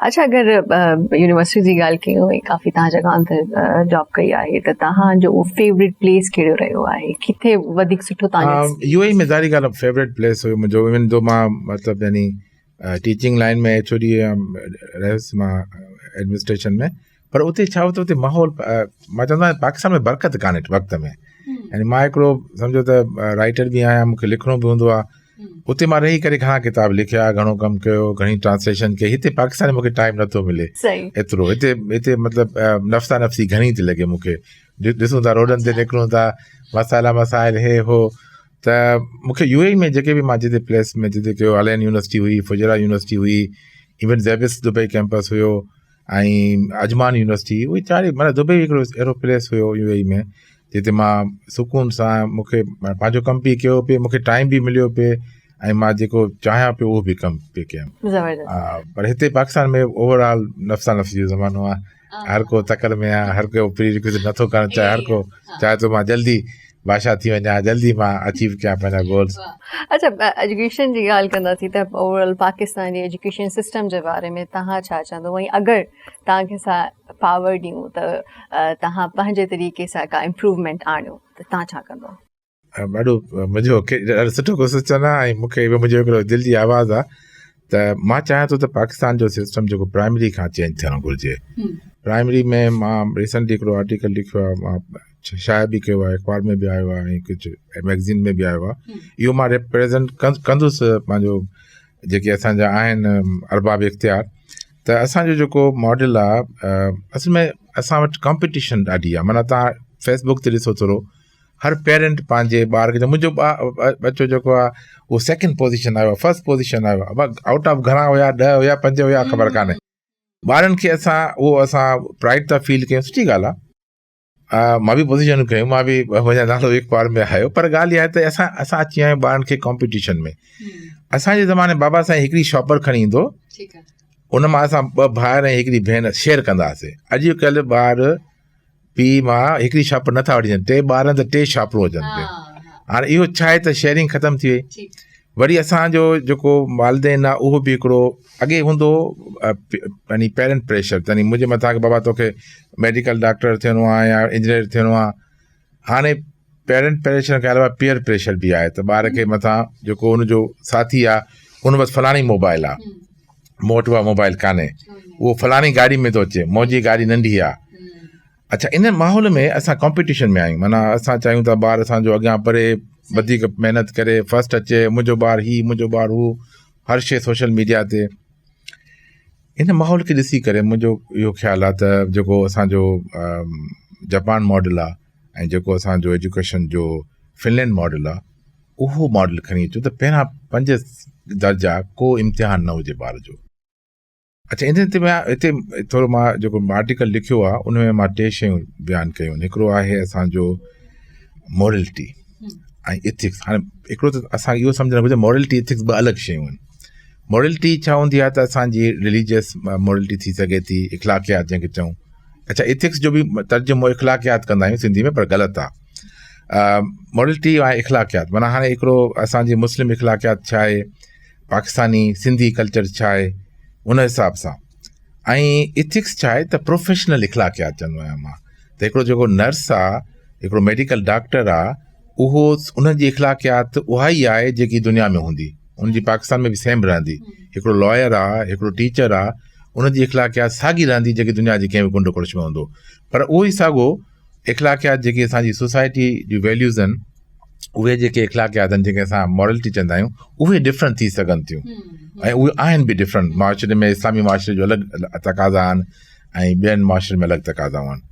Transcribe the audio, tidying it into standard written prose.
اڇا اگر يونيورسٽي جي ڳالهه ڪيون ۽ ڪافي توهان جڳهن تي جاب ڪئي آهي ته توهان جو فيورٽ پليس ڪهڙو رهيو آهي ڪٿي وڌيڪ سٺو توهان جو يو اي ۾ ظاهري ڳالهه فيورٽ پليس هيو منهنجو ايون دو مان مطلب يعني teaching line ۾ H O D رهيس مان ايڊمنسٽريشن ۾ پر اتي ڇا هو ته اتي ماحول مان چوندو آهيان پاڪستان ۾ برڪت ڪانهي وقت ۾ يعني مان هڪڙو سمجهو ته رائٽر به آهيان مونکي لکڻو به هوندو آهي اتي مان رهي ڪري گهڻا ڪتاب لکيا گهڻو ڪم ڪيو گهڻي ٽرانسليشن ڪئي هتي پاڪستان ۾ مونکي ٽائيم نٿو ملي ايترو هتي هتي مطلب نفسا نفسي گهڻي ٿي لڳي مونکي ڏسون ٿا روڊن تي نڪرون ٿا مسئلا مسائل هي هو ته مونکي يو اي ۾ جيڪي به مان جتي پليس ۾ جتي ڪيو الين يونيورسٽي هئي فجرا يونيورسٽي هئي ايون زيبس دبئي ڪيمپس هيو ۽ عجمان يونيورسٽي اهي چارئي معنيٰ دبئي هڪڙو اهڙو پليس هيو يو اي ۾ جتي مان سڪون سان مونکي پنهنجو ڪم پئي ڪيو پئي مونکي ٽائيم به مليو پئي ۽ مان جيڪو چاهيان پيو اهو به ڪم پئي ڪيم پر هتي پاڪستان ۾ اوور آل نفسا نفسي جو زمانو آهي هر ڪو تڪڙ ۾ آهي هر ڪو پري ريڪوزٽ نٿو ڪرڻ چاهي هر ڪو چاهي ٿو مان جلدي بادشاهه ٿي وڃان جلدي مان اچيو ڪيان پنهنجا گولز. اڇا ايجوڪيشن جي ڳالهه ڪنداسين ته اوور آل پاڪستان جي ايجوڪيشن سسٽم جي باري ۾ توهان ڇا چوندو ۽ اگر توهان کي اسان پاور ڏيون ته توهان پنهنجي طريقي سان ڪا امپروومينٽ آڻيو ته توهان ڇا ڪندو؟ ڏاڍو منهنجو ڏاڍو سٺو ڪوسچن آهي ۽ مونکي منهنجو هڪڙو دل جي آواز آهي ته مان چاهيان ٿو ته پاڪستان جو سسٽم جيڪو پرائمري کان چينج ٿيڻ گهرجي پرائمري ۾ مان ريسنٽلي هڪڙو آرٽيڪل لکيو آهي مان شايع به ڪيو آهي اخبار ۾ به آيو آهي ۽ ڪجهه ميگزين ۾ به آيو آهي اهو مان ريپريزنٽ ڪندس پنهنجو جيڪي اسانجا آهن ارباب اختيار ته اسانجو جيڪو ماڊل آهي اصل ۾ اسان وٽ ڪمپٽيشن ڏاڍي آهي معنيٰ تان فيسبوڪ تي ڏسو ٿورو هر پيرنٽ پنهنجي ٻار کي منهنجو ٻچو جيڪو آهي اهو سيڪنڊ پوزيشن آيو آهي فرسٽ پوزيشن آيو آهي آئوٽ آف گهڻا هيا ڏهه هيا پنج هيا خبر ڪانهي ٻارن کي اسان اهو اسان پرائڊ ٿا فيل ڪيون سٺي ڳالهه آهي مان به پوزيشن ڪيون مان به منهنجا نالو اخبار ۾ آيو پر ڳالهه اها آهي ته اسان اسان اچي ويا آهيون ٻارن کي ڪمپٽيشن ۾ اسانجي زماني بابا سائين هڪڙي شاپر کڻي ايندو ان مان اسان ٻه ڀائر ۽ هڪڙي ڀيڻ شيئر ڪندا هئاسين اڄڪلهه ٻار پيء ماء هڪڙي شاپر نٿا وٺي اچن ٽي ٻار آهن ته ٽي شاپرون اچن پيون هاڻي اهو ڇا آهي ته شيئرنگ ختم ٿي وئي وري اسانجو جيڪو والدين آهي اهو به هڪڙو اڳي هوندو هو يعني پيرنٽ پريشر يعني منهنجي مٿان بابا توکي ميڊيڪل ڊاڪٽر ٿيڻو آهي يا انجنيئر ٿيڻو آهي هاڻي پيرنٽ پريشر کان علاوه پيئر پريشر به آهي ته ٻار کي مٿان جيڪو ان جو ساٿي آهي ان وٽ فلاڻي موبائل آهي مون وٽ اها موبائل ڪانهي اهو فلاڻي گاڏي ۾ ٿو اچي منهنجي گاڏي ننڍي آهي اڇا ان ماحول ۾ اسان ڪمپيٽيشن ۾ آهيون معنيٰ اسان چاهيون ٿا ٻار اسانجو اڳيان پڙهي وڌيڪ محنت ڪري فرسٽ اچي منهنجو ٻار هي منهنجو ٻار هو هر شي سوشل ميڊيا تي ان ماحول کي ڏسي ڪري منهنجو اهو خيال آهي ته جيڪو اسانجو جاپان ماڊل آهي ۽ جيڪو اسانجو ايجوڪيشن جو فنلينڊ ماڊل آهي اهو ماڊل کڻي اچو ته پهريان پنج درجا ڪو امتحان نه هجي ٻار جو. اڇا ان تي مان هتي ٿورو مان جيڪو آرٽيڪل لکيو آهي ان ۾ مان ٽي شيون بيان ڪيون آهن هڪڙو آهي اسانجو مورلٽي ۽ ايٿڪس هاڻي هڪڙو ته اسانکي اهو سمجهڻ گهرجي مورلٽي ايٿڪس ٻه الڳ شيون آهن مورلٽي ڇا هوندي آهي ته اسانجي رليجيس مورلٽي ٿي سگهي ٿي اخلاقيات جنهن کي چئون اڇا ايٿڪس جو به ترجمو اخلاقيات ڪندا آهيون سنڌي ۾ پر غلط آهي مورلٽي ۽ اخلاقيات معنيٰ هاڻي هڪڙو اسانجي مسلم اخلاقيات ڇا آهي پاڪستاني سنڌي ڪلچر ڇا آهي ان حساب سان ۽ ايٿڪس ڇا آهي ته پروفيشنل اخلاقيات چوندو آهيان مان ته هڪڙو جيڪو نرس آهي هڪڙو ميڊيڪل ڊاڪٽر آهي اهو ان جي اخلاقيات اها ئي آهي جيڪي دنيا ۾ هوندي ان جي پاڪستان ۾ به سيم رهندي هڪڙو لائر آهي هڪڙو ٽيچر آهي ان جي اخلاقيات ساڳي رهندي جيڪي دنيا جي ڪنهن به ڪنڊ ڪڙڇ ۾ هوندو پر اهو ئي ساڳو اخلاقيات جيڪي اسان جي سوسائٽي جون ويليوز آهن اهي جيڪي اخلاقيات آهن جنهن کي اسان مورلٽي چوندا آهيون اهي ڊفرنٽ ٿي سگهن ٿيون ۽ اهي آهن به ڊفرنٽ معاشري ۾ اسلامي معاشري جو الڳ تقاضا آهن ۽ ٻين معاشرن ۾ الڳ تقاضائون آهن.